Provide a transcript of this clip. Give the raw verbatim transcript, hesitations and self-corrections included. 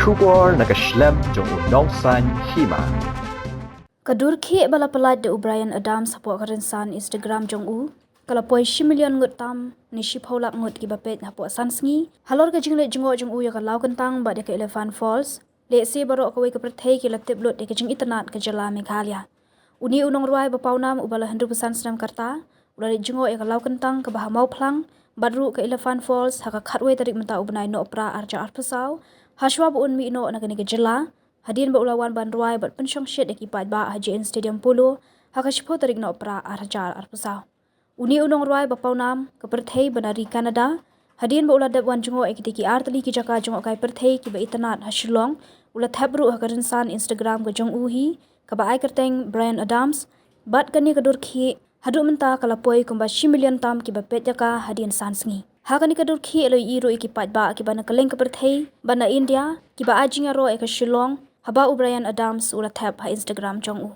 Khubor na ka shlem jong u nongsaiñ hima. Ka dur khih ba la pyllait da u Bryan Adams hapoh ka rynsan Instagram jong u ka la poi shi million ngut tam ne shiphew lak ngut kiba peit hapoh san sngi halor ka jingleit jngoh jong u ïa ka Lawkyntang bad ïa ka Elephant Falls. Lehse baroh kawei ka pyrthei ki la tip lut ïa ka jingitynnad ka jylla Meghalaya. Une u nongrwai ba pawnam uba la hynriewphew san snem ka rta u la leit jngoh ïa ka Lawkyntang kaba ha Mawphlang bad ruh ka Elephant Falls ha ka khatwei tarik mynta u bnai Nohprah arhajar arphew saw, hashwa ba un mih noh na kane ka jylla, hadien ba u la wan ban rwai bad pynshongshit ïa ki paidbah ha J N Stadium Polo ha ka shiphew tarik Nohprah arhajar arphew saw. Une u nongrwai ba pawnam ka pyrthei ba na ri Canada, hadien ba u la dep wan jngoh ïa kitei ki artylli ki jaka jngohkai pyrthei kiba itynnad ha Shillong, u la thep ruh ha ka rynsan Instagram ka jong u hi kaba ai kyrteng Bryan Adams. Bad kane ka dur khih haduh mynta ka la poi kumba shi million tam kiba peit ïa ka hadien san sngi. Ha kane ka dur khih la ïohi ruh ïa ki paidbah kiba na kylleng ka pyrthei bad na India kiba ai jingïaroh ïa ka Shillong haba u Bryan Adams u la thep ha Instagram jong u.